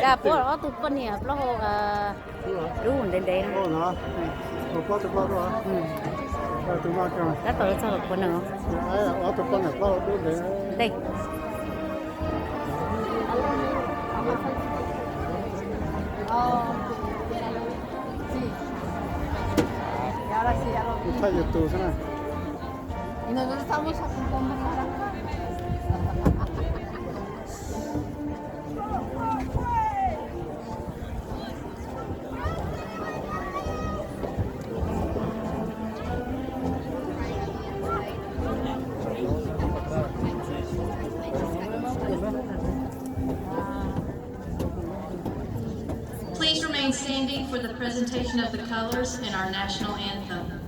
Kab puab ob tug poj niam plaub hau, lub ntev ntev no. Tab tom los txog los puav no. Ntej. Thaij YouTube xwb na. Y nosotros estamos apuntando para Please remain standing for the presentation of the colors and our national anthem.